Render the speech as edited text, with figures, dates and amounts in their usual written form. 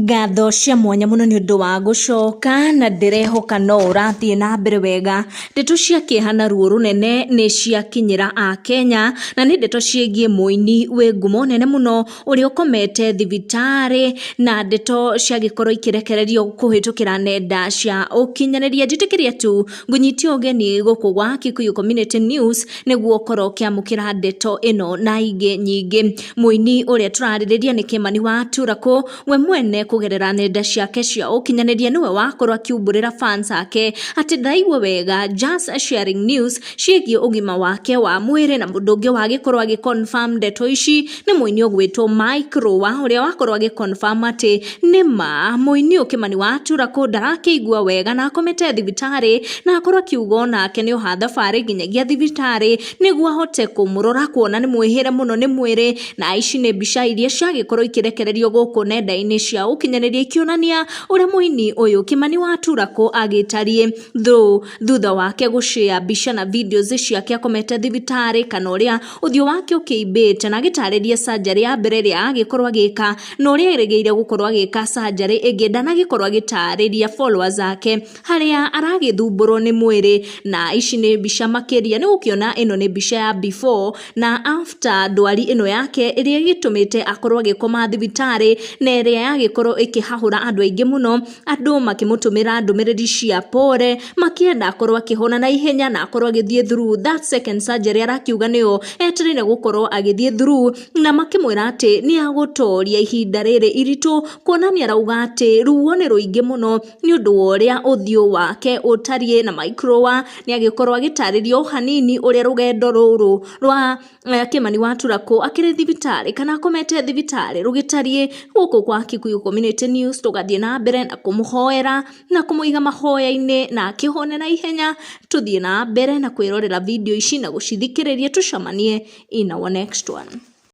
Ngatho cia mwanya mũno nĩ ũndũ wa gũcoka na ndĩrehoka no ũrathiĩ na mbere wega. Ndeto cia kĩeha na ruo rũnene nĩ ciakinyĩra Akenya na nĩ ndeto ciĩgiĩ mũini wĩ ngumo nene mũno ũrĩa ũkomete thibitarĩ na ndeto ciagĩkorwo ikĩrekererio kũhĩtũkĩra nenda cia ũkinyanĩria. Njĩtĩkĩria tu ngũnyitie ũgeni gũkũ gwa Kikuyu Community News nĩguo ũkorwo ũkĩamũkĩra ndeto ĩno na ingĩ nyingĩ. Mũini ũrĩa tũrarĩrĩria nĩ Kĩmani wa Turakũ, we mwene kũgerera nenda ciake cia ũkinyanĩria nĩwe wakorwo akiumbũrĩra fans ake atĩ ndaraigua wega, just sharing news ciĩgiĩ ũgima wake wa mwĩrĩ. Na mũndũ ũngĩ wagĩkorwo agĩ confirm ndeto ici nĩ mũini ũgwĩtwo Mike Rũa, ũrĩa wakorwo agĩ confirm atĩ nĩma mũini ũyũ Kĩmani wa Turakũ ndarakĩigua wega na akomete thibitarĩ, na akorwo akiuga onake nĩ oha thabarĩ nginyagia thibitarĩ nĩguo ahote kũmũrora kuona nĩ mwĩhĩre mũno nĩ mwĩrĩ. Na ici nĩ mbica iria ciagĩkorwo ikĩrekererio gũkũ nenda-inĩ cia ũkinyanĩria ikĩonania ũrĩa mũini ũyũ Kĩmani wa Turakũ agĩtariĩ though thutha wake gũshare mbica na videos ciake akomete thibitarĩ, kana ũrĩa ũthiũ wake ũkĩimbĩte, na agĩtarĩria surgery ya mbere ĩrĩa agĩkorwo agĩka na ũrĩa erĩgĩrĩire gũkorwo agĩka surgery ĩngĩ. Ndanagĩkorwo agĩtarĩria followers ake harĩa aragĩthumbũrwo nĩ mwĩrĩ. Na ici nĩ mbica makĩria nĩ gũkĩona ĩno nĩ mbica ya before na after ndwari ĩno yake ĩrĩa ĩgĩtũmĩte akorwo agĩkoma thibitarĩ, na ĩrĩa yagĩkorwo ĩkĩhahũra andũ aingĩ mũno, andũ makĩmũtũmĩra ndũmĩrĩri cia pore makĩenda akorwo akĩhona na ihenya na akorwo agĩthiĩ through that second surgery arakiuga nĩyo etereire gũkorwo agĩthiĩ through, na makĩmwĩra atĩ nĩ agũtoria ihinda rĩrĩ iritũ, kuona nĩ arauga atĩ ruo nĩ rũingĩ mũno nĩ ũndũ wa ũrĩa ũthiũ wake ũtariĩ. Na Mike Rũa nĩ agĩkorwo agĩtarĩria o hanini ũrĩa rũgendo rũrũ rwa Kĩmani wa Turakũ akĩrĩ thibitarĩ kana akomete thibitarĩ rũgĩtariĩ. Gũkũ kwa Kikuyu Community News tũgathiĩ na mbere na kũmũhoera na kũmũiga mahoya-inĩ na akĩhone na ihenya. Tũthiĩ na mbere na kwĩrorera video ici na gũcithikĩrĩria, tũcemanie in our next one.